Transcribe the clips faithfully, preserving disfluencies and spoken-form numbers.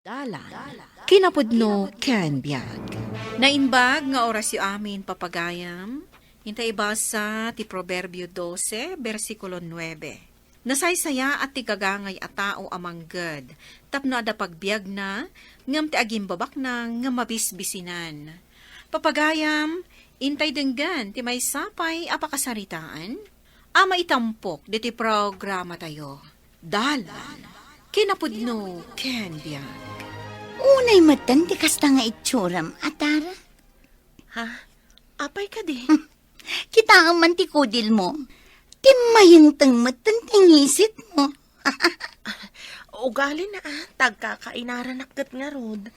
Dalan, kinapudno ken biag. Naimbag nga orasyo amin, papagayam. Inta ibasa ti Proverbio dose, bersikulo nuebe. Nasaysayaat ti gagangay a tao a mangged, tapno adda pagbiagna, ngem ti agimbabaknang nga mabisbisinan. Papagayam, intay denggen ti maysa pay a pakasaritaan a maitampok ditoy programatayo. Dalan, kinapudno ken biag. Unay metten ti kasta nga itsuram, Atara. Ha? Apay kadi? Kitaem man ti kudil mo. Timmayengteng metten ti ngisit mo. Ugali na, ah. Tagkakainaranak ket ngarud.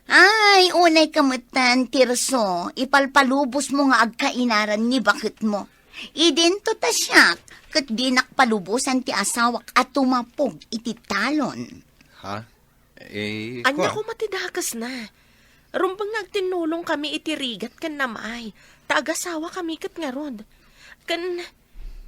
Ay, unay ka metten, Tirso. Ipalpalubos mo nga agkainaran ni baket mo. Idinto ta siak, ket dinak palubosan ti asawak a tumapog iti talon. Ha? Eh, Ania kua? Koma ti dakesna? Rumbeng nga agtinnulong kami iti rigat ken namay, ta agasawa kami ket ngarud. Ken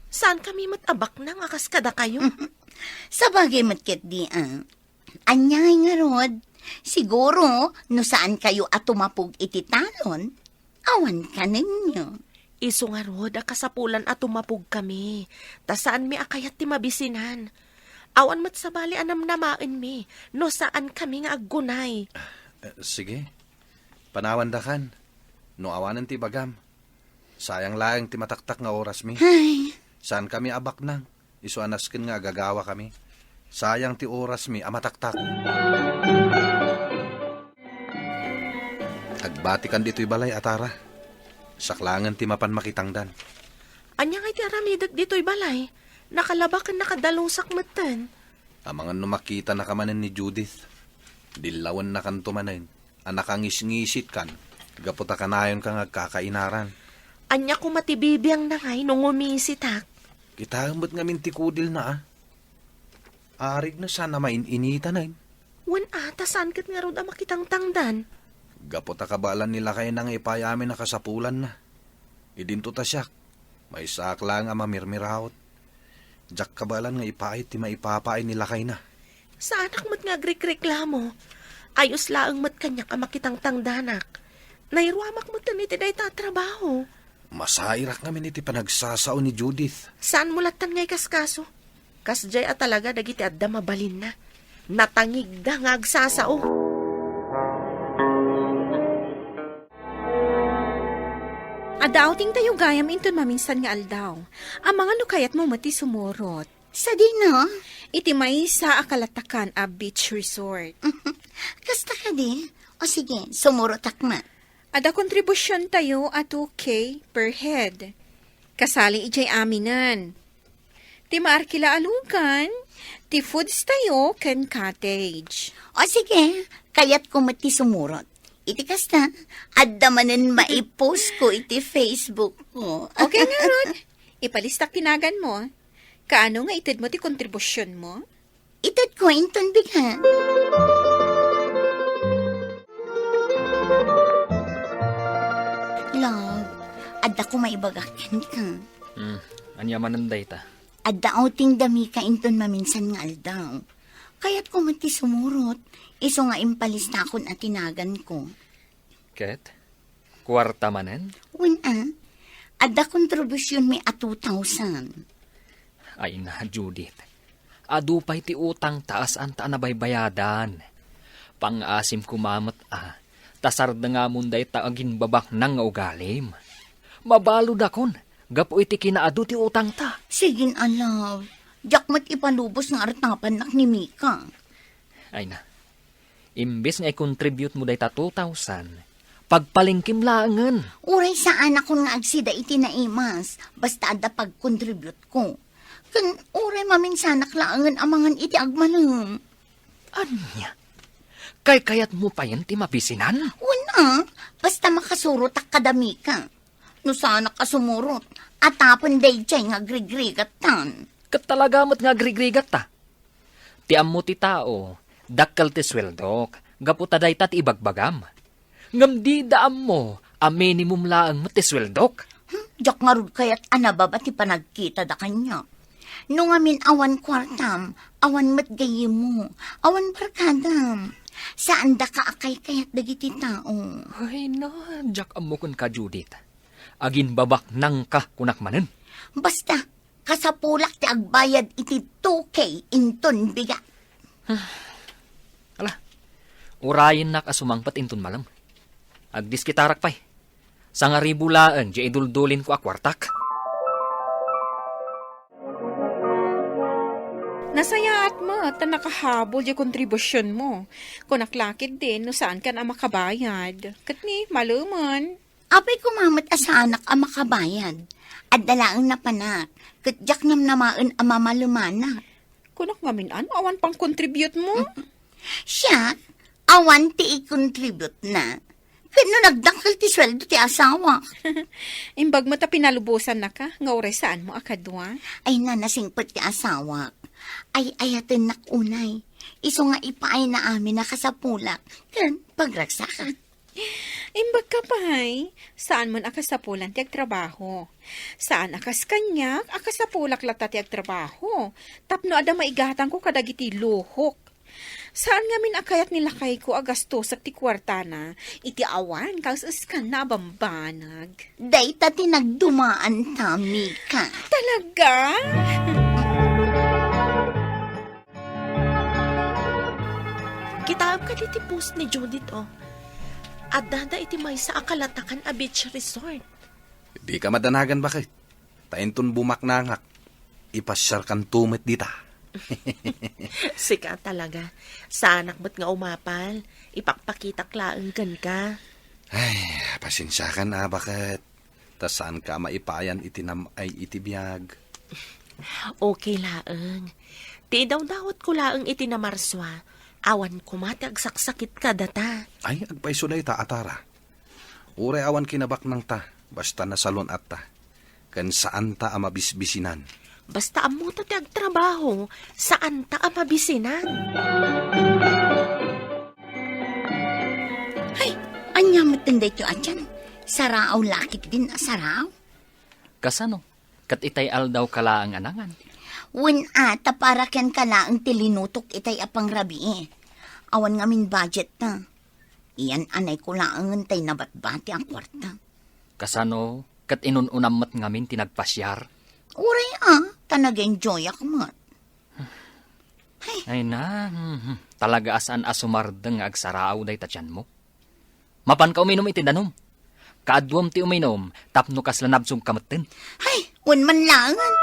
saan kami met a baknang a kas kadakayo? Sabagay met ketdi, ah. Ania ngay ngarud? Siguro, no saan kayo a tumapog iti talon, awan kanenyo. Isu ngarud a kasapulan a tumapog kami, ta saanmi a kayat ti mabisinan. Awan met sabali a namnamaenmi no saan kami nga aggunay. Eh, sige. Panawandakan, no awanen ti ibagam. Sayang laeng ti mataktak nga orasmi. Ay. Saan kami a baknang? Isu a nasken nga agagawa kami. Sayang ti orasmi a mataktak. Agbatikan ditoy balay, Atara. Saklangen ti mapan makitangdan. Ania ngay ti aramidek ditoy balay? Nakalaba ken nakadalusak metten. Amangan no makitanaka manen ni Judith. Dillawennakanto manen a nakangisngisitkan gapu ta kanayonka nga agkakainaran. Ania koma ti bibiangna ngay no ngumisitak? Kitaem met ngamin ti kudilna, a. Arigna saan a main-initanen. Wen a, ta saan ket ngarud a makitangtangdan. Gapu ta kabaelan ni lakayna nga ipaay amin a kasapulanna. Idinto ta siak, maysaak laeng a mamirmiraot. Diak kabaelan nga ipaay ti maipapaay ni lakayna. Saanak met nga agrikreklamo. Ayos laeng met kaniak a makitangtangdanak. Nairuamak met iti dayta a trabaho. Masairak ngamin iti panagsasao ni Judith. Saanmo lattan nga ikaskaso? Kasdiay a talaga dagiti adda mabalinna. Natangigda nga agsasao. Adda outing tayo gayam inton maminsan nga aldaw. Amangan no kayatmo met ti sumurot. Sadino? Iti maysa a kalatakan a beach resort. Kasta kadi? O sige, sumurotak met. Adda kontribusion tayo a two K per head. Kasali idiay aminen. Ti maarkila a lugan, ti foods tayo ken cottage. O sige, kayatko met ti sumurot. Iti kasta, adda manen maipost ko iti Facebook ko. Okay ngarud. Ipalistak ti naganmo. Kaano nga itedmo ti kontribusionmo? Itedko inton bigat. Love, adda ko maibagak kenka. Hmm, ania manen dayta? Adda outing da Mika inton maminsan nga aldaw. Kayatko met ti sumurot, isu nga impalistakon a ti naganko. Ket? Kuarta manen? Wen a, adda kontribusionmi a two thousand. Ay na, Judith. Adu pay ti utangta a saanta a nabaybayadan. Pangasim koma met a, ta sardengamon dayta aginbabaknang nga ugalim. Mabaludakon, gapu iti kinaadu ti utangta. Sige a, love. Diak met ipalubos nga artapannak ni Mika. Ay na. Imbes nga i-contribute mo dayta two thousand, pagpalengkem laengen. Uray saanakon nga agsida iti naimas, basta adda pag-contribute ko. Ken uray maminsanak laengen a mangan iti agmalem. Ania? Kaykayat mo payen ti mabisinan? Wen a, basta makasurotak kada Mika. No saanak a sumurot, atapen daydiay nga agrigrigattan. Ket talaga met nga agrigrigatta. Ti ammo ti tao, dakkel ti sueldok, gapu ta dayta ti ibagbagam. Ngem dida ammo a minimum laeng met ti sueldok. Hmm, diak ngarud kayat a nababa ti panagkitada kaniak. No ngamin awan kuartam, awan met gayyemmo, awan barkadam. Saandaka a kaykayat dagiti tao. Ay na, diak ammo kenka, Judith. Aginbabaknangka, kunak manen. Basta, kasapulak ti agbayad iti two K inton bigat. Ala, urayennak a sumangpet inton malem. Agdiskitarak pay. Sangaribu laeng diay iduldulinko a kuartak. Nasayaat met ta nakahabol diay kontribusionmo. Kunak la ketdin no saankan a makabayad. Ket ni, malemen. Apay koma met a saanak a makabayad? Adda laeng napanak, ket diak namnamaen a mamalemanak. Kunak ngamin, ano, awan pang contribute mo? Siak, awan ti i-contribute na. Ket no nagdakkel ti sueldo ti asawa. Imbag met a pinalubosannaka, nga uray saanmo a kadua. Ay, na, nasingpet ti asawak. Ay-ayatennak unay. Isu nga ipaayna amin a kasapulak ken pagragsakan. Imbagka pay, saanmon a kasapulan ti agtrabaho. Saan a kas kaniak a kasapulak latta ti agtrabaho, tapno adda maigatangko kadagiti luhok. Saan ngamin a kayat ni lakayko a gastosek ti kuartana iti awan kaes-eskanna a bambanag. Dayta ti nagdumaanta, Mika. Talaga? Kitaem kadi ti post ni Judith, oh. Addada iti maysa a kalatakan a beach resort. Dika madanagan, baket. Ta inton bumaknangak, ipasiarkanto met dita. Sika talaga. Saanak met nga umapal. Ipakpakitak laeng kenka. Ay, pasensiakan a, baket. Ta saanka a maipayan iti nam-ay iti biag. Okay laeng. Ti idawdawatko laeng iti namarsua, awan koma ti agsaksakit kadata. Ay, agpayso dayta a tara. Uray awan kinabaknangta, basta nasalun-atta. Ken saanta a mabisbisinan. Basta ammota ti agtrabaho, saanta a mabisinan. Ay, ania met daytoy a tiyan? Saraaw la ketdin a saraaw? Kasano? Ket itay aldawka laeng a nangan? Wen a, ta para kenka laeng ti linutok itay a pangrabii. Awan ngamin budget ta. Iyan-anayko laengen tay nabatbati a kuarta. Kasano ket inun-unam met ngamin ti nagpasiar? Uray a, ta nag-enjoyak met. Ay. Ay na, mhm. Talaga a saan a sumardeng nga agsaraaw dayta tianmo. Mapanka uminum iti danum. Kaaduam ti uminum, tapno kasla nabsogka metten. Ay, wen man laengen.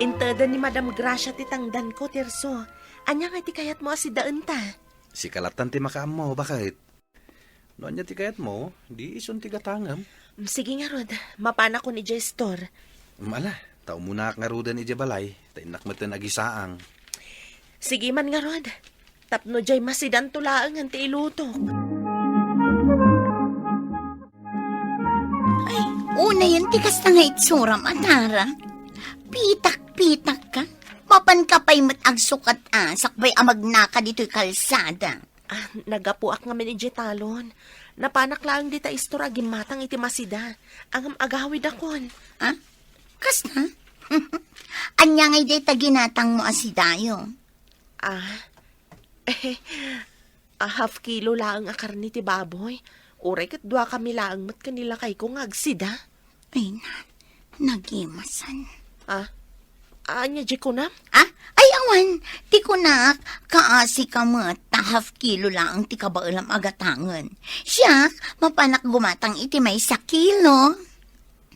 Inteden ni Madam Gracia ti tangdanko, Tirso. Ania nga ti kayatmo a sidaenta? Sika lattan ti makaammo, baket. No ania ti kayatmo, di isun ti gatangem. Mm, sige ngarud, mapanakon idiay store. Mm, ala, ta umunaak ngaruden idiay balay, ta innak metten agisaang. Sige man ngarud, tapno diay masidanto laengen ti ilutok. Ay, unayen ti kasta nga itsuram a tara. Pitak-pitak ka. Mapanka pay met agsukat a, sakbay a magnaka ditoy kalsada. Ah, naggapuak ngamin idiay talon. Napanak laeng dita istor a gimmatang iti masida. Ngem agawidakon. Ah? Kasta? Ania ngay dayta ginatangmo a sidayo? Ah, eh, a half kilo laeng a karne ti baboy. Uray ket duakami laeng met ken ni lakayko nga agsida. Ay, na, nagimasan. Ah? Ania diay kunam? Ah? Ay, awan. Ti kunak, kaasika met, ta half kilo laeng ti kabaelam a gatangen. Siak, mapanak gumatang iti maysa kilo.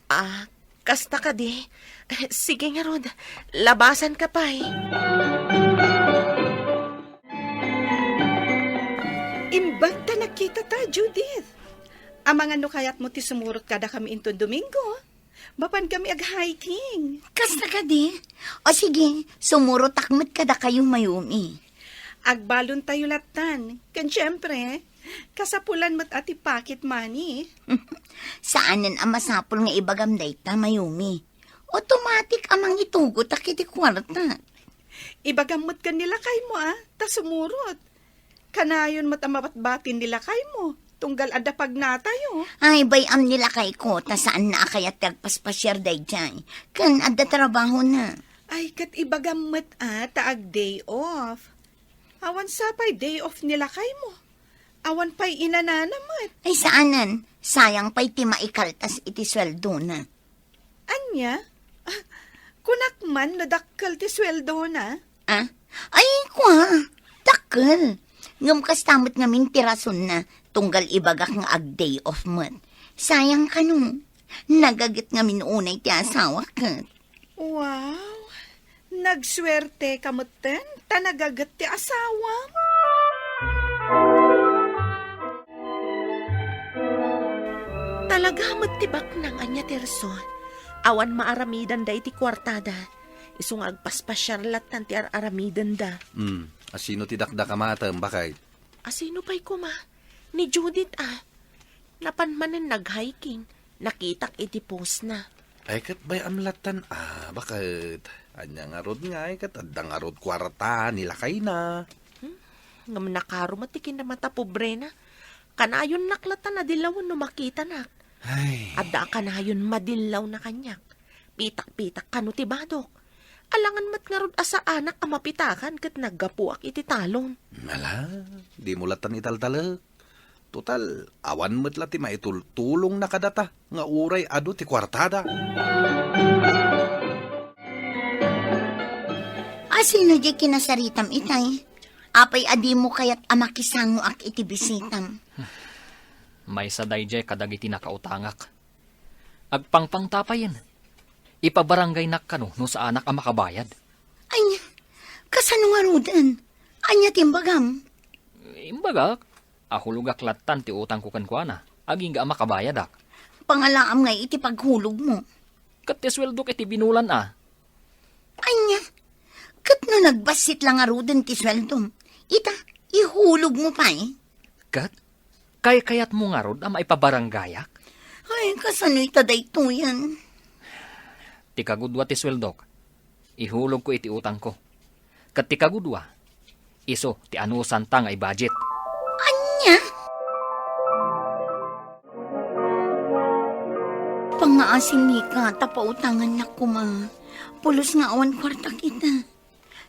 Ah, kasta kadi? Eh, sige ngarud, labasanka pay. Imbag ta nagkitata, Judith. Amangan no kayatmo ti sumurot kadakami inton Domingo? Mapankami ag-hiking. Kasta kadi? O sige, sumurotak met kadakayo, Mayumi. Agbalontayo lattan. Ken siempre, kasapulan met a ti pocket money. Saanen a masapul nga ibagam dayta, Mayumi. Automatic a mangitugotak iti kuarta. Ibagam met ken ni lakaymo, a, ta sumurot. Kanayon met a mabatbati ni lakaymo. Tunggal adda pagnatayo. Ay, bay-am ni lakayko, ta saanna a kayat ti agpaspasiar daydiay. Ken adda trabahona. Ay, ket ibagam met a ta ag-day off. Awan sa pay day off ni lakaymo. Awan pay inanana met. Ay, saanen. Sayang pay ti maikaltas iti sueldona. Ania? Ah, kunak man no dakkel ti sueldona? Ah? Ay, kua, dakkel. Ngem kasta met ngamin ti rasonna, tunggal ibagak nga ag-day off met. Sayang kano. Nagaget ngamin unay ti asawak ket. Wow! Nagsuerte ka metten, ta nagaget ti asawam. Talaga met ti baknang ania ti rason. Awan maaramidanda iti kuartada. Isu nga agpaspasiar lattan ti ar-aramidenda. Hmm, asino ti dakdakamatem, baket? Asino pay koma? Ni Judith, a. Napan manen nag-hiking. Nakitak iti postna. Ay, ket bay-am lattan, a, baket. Ania ngarud ngay, ket adda ngarud kuarta ni lakayna. Hmm, ngem nakaro met ti kinamatapobrena. Kanayonnak lattan a dillawen no makitanak. Ay. Adda a kanayon madillawna kaniak. Pitak-pitak kano ti badok. Alangan met ngarud a saanak a mapitakan ket naggapuak iti talon. Ala, dimo lattan italtalek. Total, awan met la ti maitultulongna kadata nga uray adu ti kuartada. Asino diay kinasaritam itay? Apay a dimo kayat a makisangoak iti bisitam? Maysa daydiay kadagiti nakautangak. Agpangpangta payen. Ipabarangaynak kano no saanak a makabayad. Ania? Kasano ngaruden? Ania ti imbagam? Imbagak, a hulogak lattan ti utangko kenkuana, agingga a makabayadak. Pangalaam ngay iti paghulogmo. Ket ti sueldok iti binulan a. Ania? Ket no nagbassit la ngaruden ti sueldom, ita, ihulogmo pay. Ket, kaykayatmo ngarud a maipabarangayak? Ay, kasano ita daytoyen? Ti kagudua ti sueldok, ihulogko iti utangko. Ket ti kagudua, isu ti anusanta nga i-budget. Ania? Pangngaasim, Mika, ta pautangannak koma. Pulos nga awan kuartak ita.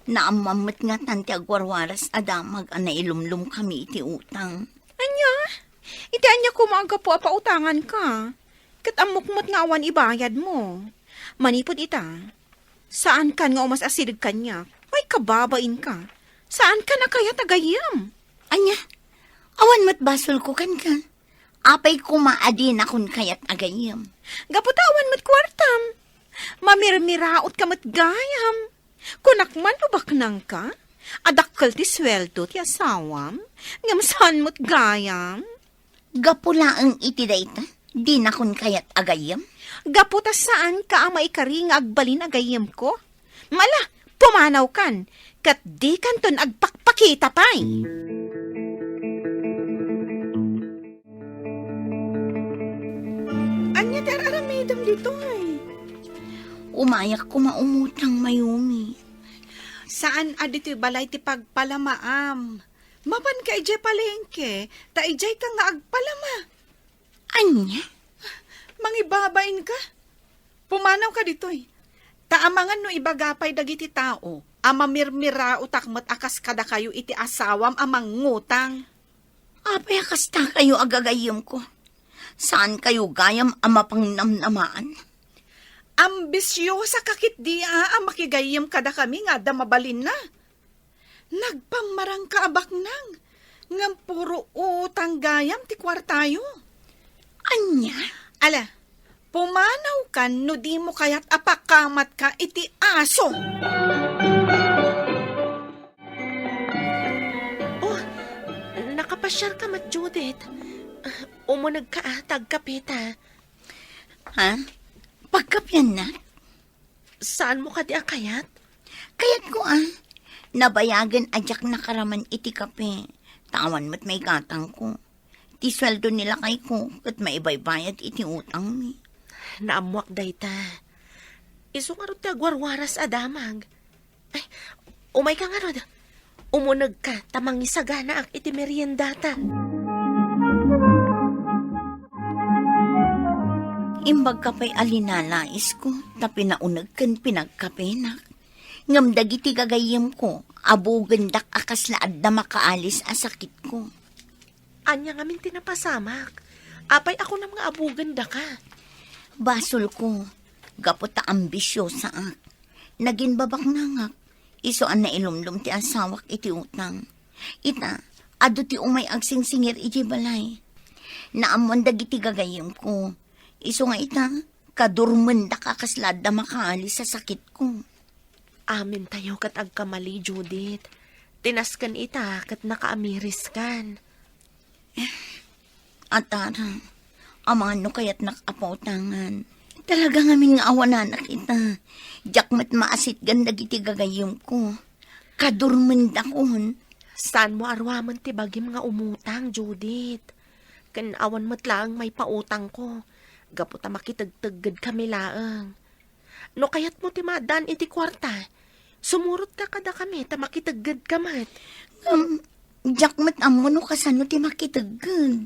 Naammoam met ngatan ti agwarwaras a damag a nailumlomkami iti utang. Ania? Iti ania koma a gapu a pautanganka? Ket ammok met nga awan ibayadmo. Manipud ita, saankan nga umas-asideg kaniak. Ay, kababainka. Saankan a kayat a gayyem. Ania? Awan met basolko kenka. Apay koma a dinakon kayat a gayyem? Gapu ta awan met kuartam. Mamirmiraotka met gayam. Kunak man no baknangka, a dakkel ti sueldo ti asawam, ngem saan met gayam. Gapu laeng iti dayta, dinakon kayat a gayyem? Gapu ta saanka a maikari nga agbalin a gayyemko. Ala, pumanawkan, ket dikanton agpakpakita pay. Ania ti ar-aramidem ditoy? Umayak koma umutang, Mayumi. Saan a ditoy balay ti pagpalamaam. Mapanka idiay palengke, ta idiayka nga agpalama. Ania? Mangibabainka? Pumanawka ditoy. Ta amangan no ibaga pay dagiti tao a mamirmiraotak met a kas kadakayo iti asawam a mangngutang. Apay a kastakayo a gagayyemko? Saankayo gayam a mapangnamnamaan? Ambisiosaka ketdi a, a makigayyem kadakami nga adda mabalinna. Nagpammarangka a baknang, ngem puro utang gayam ti kuartayo. Ania? Ala, pumanawkan no dimo kayat a pakamatka iti aso. Oh, nakapasiarka met, Judith. Umunegka a, ta agkapeta. Ha? Pagkapiannak? Saanmo kadi a kayat? Kayatko a. Nabayagen a diak nakaraman iti kape. Ta awan met maigatangko. Ti sueldo ni lakayko ket maibaybayad iti utangmi. Naammoak dayta. Isu ngarud ti agwarwaras a damag. Ay, umayka ngarud. Umunegka ta mangisaganaak iti meriendata. Imbagka pay a linalaisko, ta pinauneg ken pinagkapenak. Ngem dagiti gagayyemko, abugendak a kasla adda makaalis a sakitko. Ania ngamin ti napasamak? Apay a kunam nga abugendaka? Basolko, gapu ta ambisiosaak. Naginbabaknangak, isu a nailumlom ti asawak iti utang. Ita, adu ti umay agsingsingir iti balay. Naammoan dagiti gagayyemko. Isu nga ita, kadurmendak a kasla adda makaalis a sakitko. Amintayo ket agkamali, Judith. Ti nasken ita ket nakaamiriskan. Atara, amangan no kayatnak a pautangan. Talaga ngamin nga awananak ita. Diak met maasitgan dagiti gagayyemko. Kadurmendakon. Saanmo a ruamen ti bagim nga umutang, Judith? Ken awan met laeng maipautangko, gapu ta makitegteggedkami laeng. No kayatmo ti maaddaan iti kuarta, sumurotka kadakami ta makiteggedka met. Ngem, diak met ammo no kasano ti makitegged.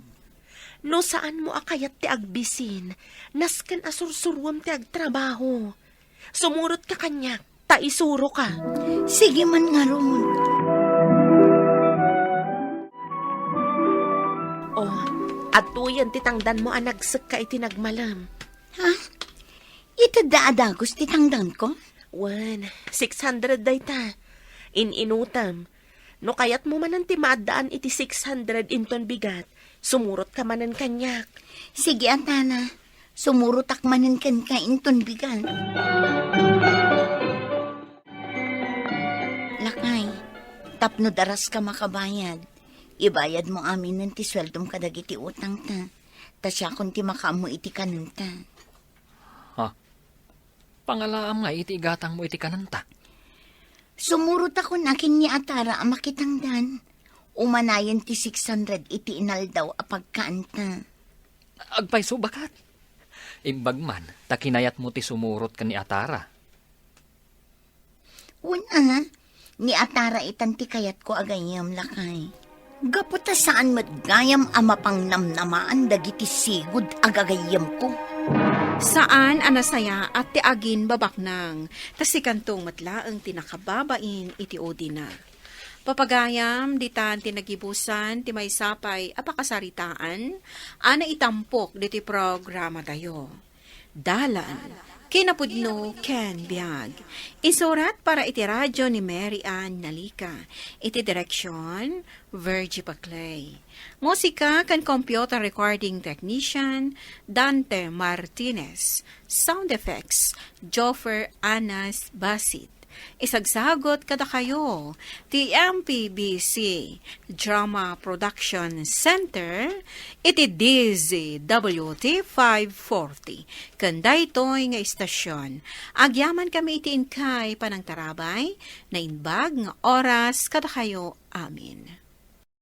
No saanmo a kayat ti agbisin, nasken a sursuruem ti agtrabaho. Sumurotka kaniak, ta isuroka. Sige man ngarud. Oh, adtoyen ti tangdanmo a nagsekka iti nagmalem. Ha? Itedda a dagus ti tangdanko? Wen, six hundred dayta. In-inutem. No kayatmo manen ti maaddaan iti six hundred inton bigat, sumurotka manen kaniak. Sige, Atara. Sumurotak manen kenka inton bigat. Lakay, tapno daraska makabayad, ibayadmo aminen ti sueldom kadagiti utangta. Ta siakon ti makaammo iti kanenta. Ha? Pangalaam nga iti igatangmo iti kanenta? Sumurotakon a ken ni Atara a makitangdan. Umanayen ti six hundred iti inaldaw a pagkaanta. Agpayso, bakat. Imbag man, ta kinayatmo ti sumurot ken ni Atara. Wen a, ni Atara itan ti kayatko a gayyem, lakay. Gapu ta saan met gayam a mapangnamnamaan dagiti sigud a gagayyemko. Saan a nasayaat ti aginbabaknang, ta sikanto met laeng ti nakababain iti udina. Papagayam, ditan ti nagibusan ti maysa pay a pakasaritaan a naitampok ditoy programatayo. Dalan, kinapudno ken biag. Insurat para iti radyo ni Mary Ann Nalica. Iti direksyon, Virgie Paclay. Musika ken computer recording technician, Dante Martinez. Sound effects, Joffer Anas Basit. Isagsagut kadakayo ti M P B C Drama Production Center iti D Z W T five forty. Ken daytoy nga istasyon, agyamankami iti inkay panangtarabay, naimbag nga oras kadakayo amin.